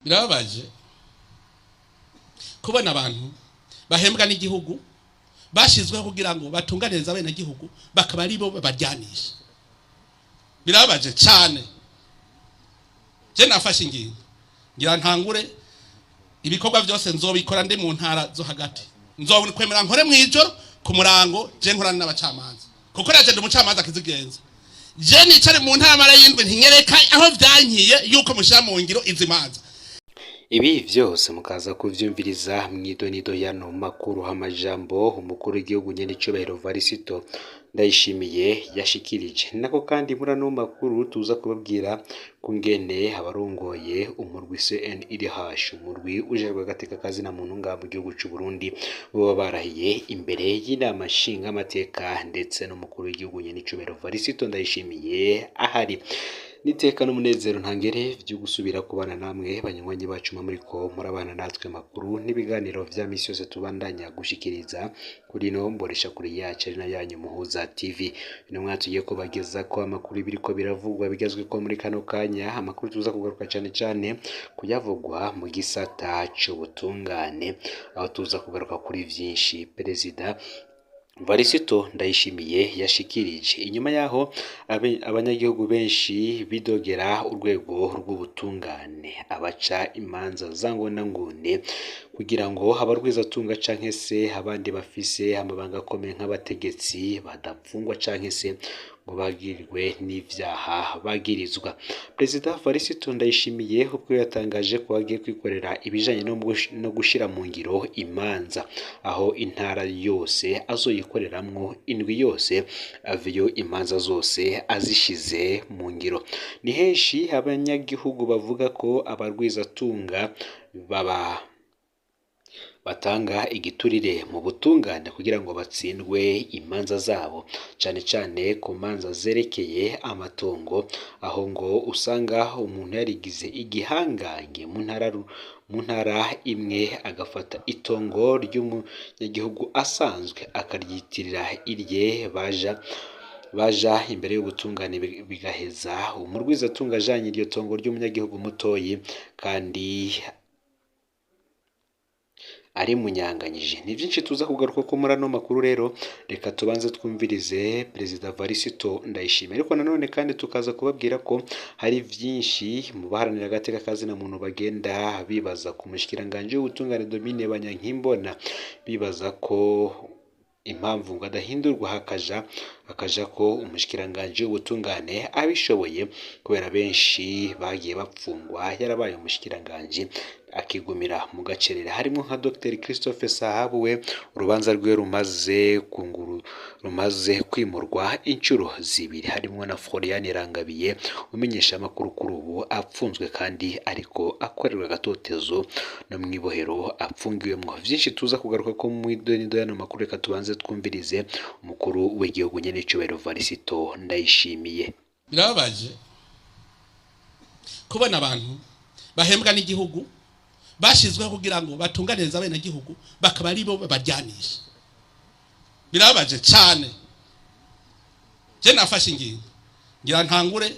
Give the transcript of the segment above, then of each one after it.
Birababaje kubona abantu bahembwa n'igihugu, bashyizweho kugira ngo batunganirize abenegihugu, bakaba ari bo babaryanisha. Birababaje cyane. Je nafashe ingingo, ngira ntangure ibikorwa byose nzobikora ndi mu ntara zo hagati. Nzokwemera nkore mu ijoro, ku murango, je nkorana n'abacamanza, kuko naje ndi umucamanza akizigenza. Je nicare mu ntara mara y'indwi, ntinyereka aho vyankiye yuko mushyira mu ngiro izi manza. Ibi vyose mukaza kuvyumviriza mw'idonido yano makuru. Amajambo umukuru w'igihugu nyen'icubahiro Varisito Ndayishimiye yashikirije nako, kandi muri ano makuru tuza kubabwira kungene abarongoye umurwi CNIDH, umurwi ujejwe agateka kazina muntu ngaha mu gihugu c'u Burundi, boba barahiye imbere y'inama nshingamateka ndetse n'umukuru w'igihugu nyen'icubahiro Varisito Ndayishimiye ahari. Niteka n'umunezero ntangere vyo gusubira kubana namwe, banywanyi bacu muriko murabana natwe, makuru n'ibiganiro vya misi yose tubandanya gushikiriza kuri ino mbonesha kure yacu, ari na yanyu Muhuza TV. Ino mwaka tugiye kubageza ko amakuru biriko biravugwa bigezweko muri kano kanya, amakuru tuza kugaruka cane cane kuyavugwa mu gisata c'ubutungane, aho tuza kugaruka kuri vyinshi Perezida Varisito Ndayishimiye yashikirije inyuma yaho abanyagihugu benshi bidogera urwego rw'ubutungane, abaca imanza za ngona ngune kugira ngo abarwizatunga canke se abandi bafise amabanga akomeye nk'abategetsi badapfungwa canke se ngo bagirwe n'ivyaha bagirizwa. Perezida Varisito Ndayishimiye ubwo yatangaje ko agiye kwikorera ibijanye no gushira mu ngiro imanza, aho intara yose azoyikoreramwo indwi yose, aveyo imanza zose azishize mu ngiro. Ni henshi abanyagihugu bavuga ko abarwizatunga baba batanga igiturire mu butungane kugira ngo batsindwe imanza zabo, cane cane ku manza zerekeye amatongo, aho ngo usanga umuntu yarigize igihangange mu ntara imwe, agafata itongo ry'umunyagihugu asanzwe akaryitirira irye, baja imbere y'ubutungane bigaheza umurwizatunga ajanye iryo tongo ry'umunyagihugu mutoyi kandi ari munyanganyije. Ni byinshi tuza kugaruka ko muri ano makuru. Rero reka tubanze twumvirize Perezida Varisito Ndayishimiye, ariko nanone kandi tukaza kubabwira ko hari byinshi mu baharanira agateka kazina muntu bagenda bibaza ku mushikiranganji w'ubutungane Domine Banyankimbona, bibaza ko impamvu ngo adahindurwa hakaja ko umushikiranganji w'ubutungane abishoboye, kubera benshi bagiye bapfungwa yarabaye umushikiranganji akigumira mu gacerere, harimo nka Dr Christophe Sahabu, we urubanza rwe rumaze kwimurwa inshuro zibiri, harimo na Florian Rangabiye, umenyesha amakuru kuri ubu apfunzwe kandi ariko akorerwa agatotezo no mu ibohero apfungiwemwo. Vyinshi tuza kugaruka ko mu idonido y'ano makuru. Reka tubanze twumvirize umukuru w'igihugu nyen'icubahiro Varisito Ndayishimiye. Birababaje kubona abantu bahembwa n'igihugu, bashyizweho kugira ngo batunganirize abenegihugu, bakaba ari bo babaryanisha. Birababaje cyane. Je nafashe ingingo, ngira ntangure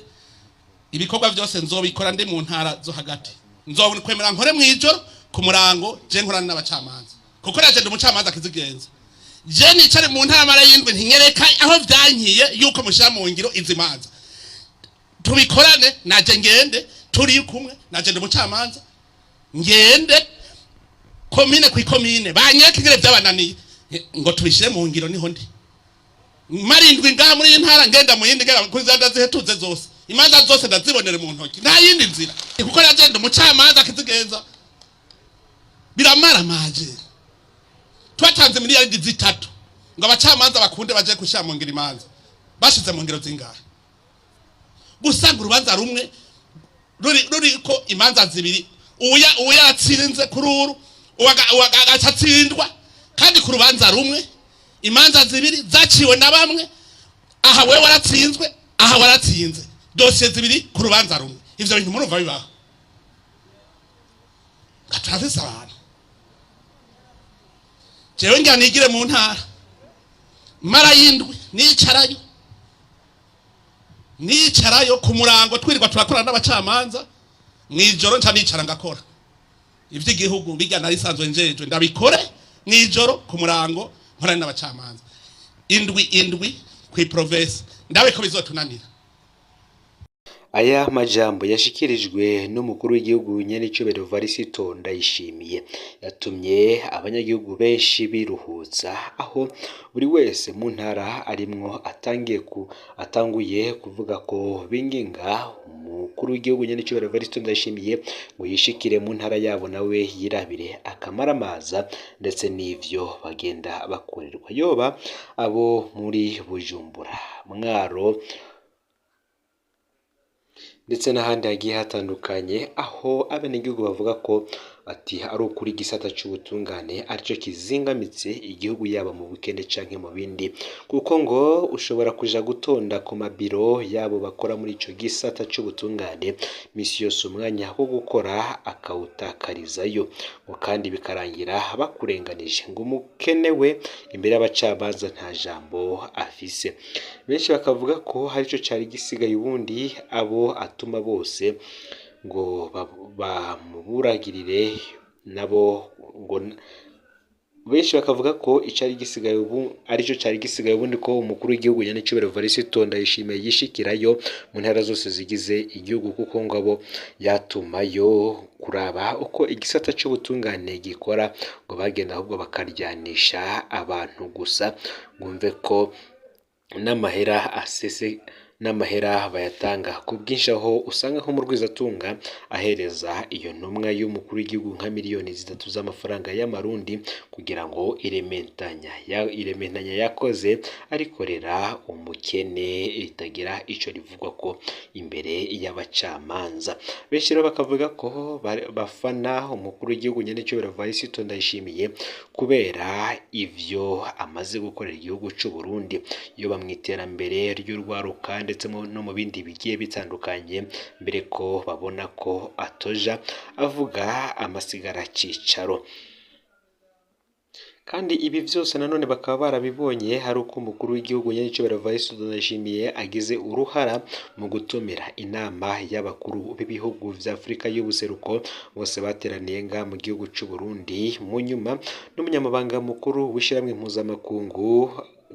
ibikorwa byose nzobikora ndi mu ntara zo hagati. Nzokwemera nkore mu ijoro, ku murango, je nkorana n'abacamanza, kuko naje ndi umucamanza akizigenza. Je nicare mu ntara mara y'indwi, ntinyereka aho vyankiye yuko mushyira mu ngiro izi manza. Tubikorane, naje ngende turi kumwe, naje ndi umucamanza, ngende komine ku ikomine, banyereke ingene vyabananiye ngo tubishyire mu ngiro. Niho ndi marindwi ngaha muri iyi ntara, ngenda mu yindi, ngenda kuri za ndazihetuze zose, imanza zose ndazibonere mu ntoki. Nta yindi nzira, kuko nagenda umucamanza akizigenza. Biramaramaje. Twatanze miliyaridi 3 ngo abacamanza bakunde baje gushyira mu ngiro imanza. Bashize mu ngiro zingahe? Gusanga urubanza rumwe ruriko imanza zibiri, uya yatsinze kuri uru, agaca atsindwa kandi ku rubanza rumwe, imanza zibiri zaciwe na bamwe. Aha wewe waratsinzwe, aha waratsinze, dosiye zibiri ku rubanza rumwe. Ivyo bintu murumva bibaho? Nga turafise abantu. Jewe ngira nigire mu ntara mara y'indwi, nicarayo ku murango, twirirwa turakorana n'abacamanza. Mw'ijoro nca nicara ngakora. Ivy'igihugu bijya nari sanzwe njejwe ndabikore mwijoro ku murango nkorane n'abacamanza indwi indwi kwi province, ndabe ko bizotunanira. Aya majambo yashikirijwe n'umukuru w'igihugu nyenicubahiro Varisito Ndayishimiye yatumye abanyagihugu benshi biruhutsa, aho buri wese mu ntara arimwo atanguye kuvuga ko binginga umukuru w'igihugu nyenicubahiro Varisito Ndayishimiye ngo yishikire mu ntara yabo nawe yirabire akamaramaza ndetse n'ivyo bagenda bakorerwa, yoba abo muri Bujumbura, Mwaro ndetse n'ahandi hagiye hatandukanye, aho abenegihugu bavuga ko ati ari ukuri igisata c'ubutungane arico kizingamitse igihugu, yaba mu bukene canke mu bindi, kuko ngo ushobora kuja gutonda ku mabiro yabo bakora muri ico gisata c'ubutungane misi yose, umwanya wo gukora akawutakarizayo, ngo kandi bikarangira bakurenganije, ngo umukene we imbere y'abacamanza nta jambo afise. Benshi bakavuga ko arico cari gisigaye, ubundi abo atuma bose ngo bamuburagirire nabo, ngo benshi bakavuga ko icari gisigaye ubu arico cari gisigaye ubundi ko umukuru w'igihugu nyenicubahiro Varisito Ndayishimiye yishikirayo mu ntara zose zigize igihugu, kuko ngo abo yatumayo kuraba uko igisata c'ubutungane gikora ngo bagenda ahubwo bakaryanisha abantu gusa, ngumve ko n'amahera asese n'amahera bayatanga ku bwinshi, aho usanga nko mu Rwizatunga ahereza iyo ntumwa y'umukuru w'igihugu nka miliyoni 3 z'amafaranga y'amarundi kugira ngo irementanya yakoze arikorera umukene ritagira ico rivugwa ko imbere y'abacamanza. Benshi rero bakavuga ko bafana umukuru w'igihugu nyenicubahiro Varisito Ndayishimiye kubera ivyo amaze gukorera igihugu c'u Burundi, yoba mu iterambere ry'urwaruka ndetse no mu bindi bigiye bitandukanye, mbere ko babona ko atoja avuga amasigara cicaro. Kandi ibi vyose nanone bakaba barabibonye hari uko umukuru w'igihugu nyenicubahiro Varisito Ndayishimiye agize uruhara mu gutumira inama y'abakuru b'ibihugu vya Afurika y'ubuseruko bose bateraniye nga mu gihugu c'u Burundi, mu nyuma n'umunyamabanga mukuru w'ishirahamwe mpuzamakungu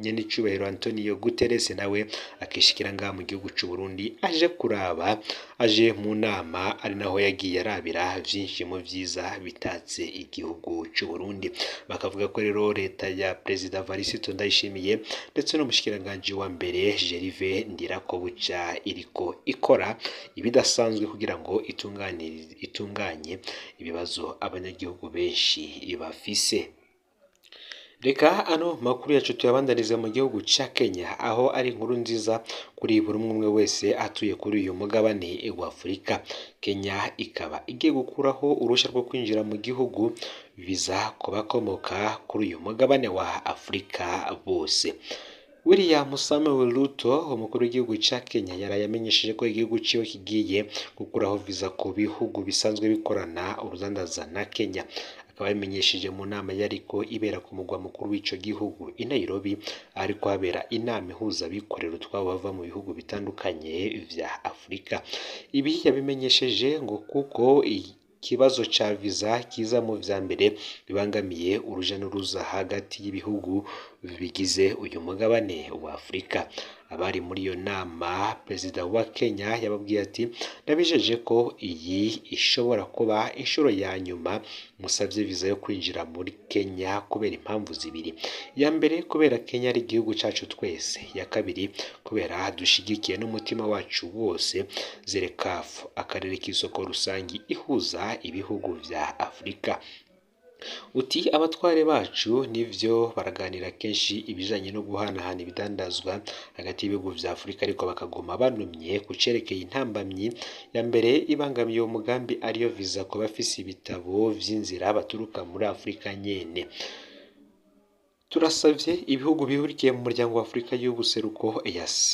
nyenicubahiro Antonio Guterres nawe akishikira ngaha mu gihugu c'u Burundi aje kuraba, aje mu nama, ari naho yagiye arabira vyinshi mu vyiza bitatse igihugu c'u Burundi. Bakavuga ko rero leta ya Perezida Varisito Ndayishimiye ndetse n'umushikiranganji wa mbere Gervais Ndirakobuca iriko ikora ibidasanzwe kugira ngo itunganye ibibazo abanyagihugu benshi bafise. Reka ano makuru yacu tuyabandanize mu gihugu ca Kenya, aho ari inkuru nziza kuri buri umwe wese atuye kuri uyu mugabane wa Afurika. Kenya ikaba igiye gukuraho uruhushya rwo kwinjira mu gihugu viza ku bakomoka kuri uyu mugabane wa Afurika bose. William Samuel Ruto, umukuru w'igihugu ca Kenya, yaraye amenyesheje ko igihugu ciwe kigiye gukuraho viza ku bihugu bisanzwe bikorana urudandaza na Kenya. Akaba yabimenyesheje mu nama yariko ibera ku mugwa mukuru w'ico gihugu i Nairobi, ariko habera inama ihuza abikorera utwabo bava mu bihugu bitandukanye vya Afurika. Ibi yabimenyesheje ngo kuko ikibazo ca viza kiza mu vya mbere bibangamiye uruja n'uruza hagati y'ibihugu bigize uyu mugabane wa Afurika. Abari muri iyo nama, perezida wa Kenya yababwiye ati: "Ndabijeje ko iyi ishobora kuba inshuro ya nyuma musavye viza yo kwinjira muri Kenya kubera impamvu zibiri. Iya mbere, kubera Kenya ari igihugu cacu twese. Iya kabiri, kubera dushigikiye n'umutima wacu wose ZERECAF, akarere k'isoko rusangi ihuza ibihugu vya Afurika." Uti: "Abatware bacu nivyo baraganira kenshi ibijanye no guhanahana ibidandazwa hagati y'ibihugu vya Afurika, ariko bakaguma banumye ku cerekeye intambamyi ya mbere ibangamiye uwo mugambi, ariyo viza ku bafise ibitabo vy'inzira baturuka muri Afurika nyene. Turasavye ibihugu bihurikiye mu muryango wa Afurika y'ubuseruko EAC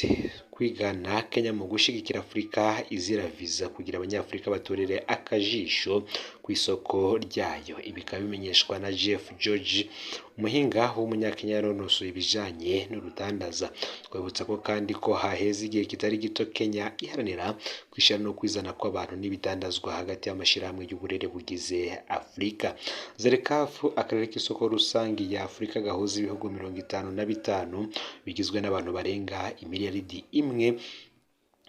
kwigana Kenya mu gushigikira Afurika izira viza kugira abanyafurika batorere akajisho ku isoko ryayo. Ibi bikaba bimenyeshwa na Jeff George, umuhinga w'umunyakenya yanonosoye ibijanye n'urudandaza. Twibutsa ko kandi ko haheze igihe kitari gito Kenya iharanira kwishira no kwizana kw'abantu n'ibidandazwa hagati y'amashirahamwe y'uburere bugize Afurika. ZERECAF, akarere k'isoko rusangi ya Afurika gahuza ibihugu 55 bigizwe n'abantu barenga imiliyaridi imwe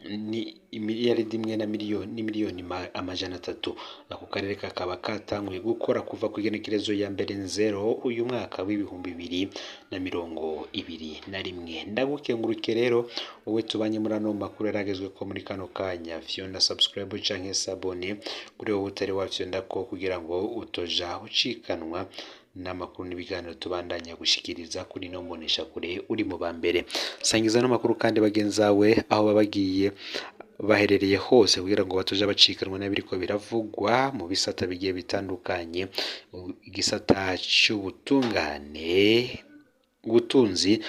ni imiliyaridi imwe na miliyoni n'imiliyoni 300. Ako karere kakaba katanguye gukora kuva ku igenekerezo ya 1 Nzero uyu mwaka w'2021. Ndagukenguruke rero wowe tubanye muri ano makuru yaragezwe ko muri kano kanya. Fyonda subscribe canke sabone kuri wowe utari wafyonda ko kugira ngo utoja ucikanwa n'amakuru n'ibiganiro tubandanya gushikiriza kuri ino mboneshakure uri mu ba mbere. Sangiza n'amakuru kandi bagenzawe aho baba bagiye baherereye hose kugira ngo batoja bacikanwa n'ibiriko biravugwa mu bisata bigiye bitandukanye, igisata c'ubutungane, ubutunzi,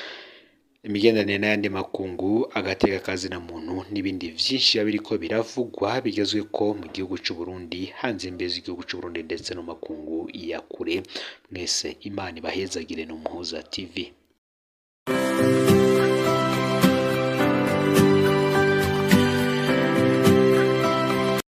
imigenderanire n'ayandi makungu, agateka kazina muntu n'ibindi vyinshi biba biriko biravugwa bigezwe ko mu gihugu c'u Burundi, hanze imbibe z'igihugu c'u Burundi ndetse no makungu ya kure. Mwese Imana ibahezagire. N'Umuhuza TV.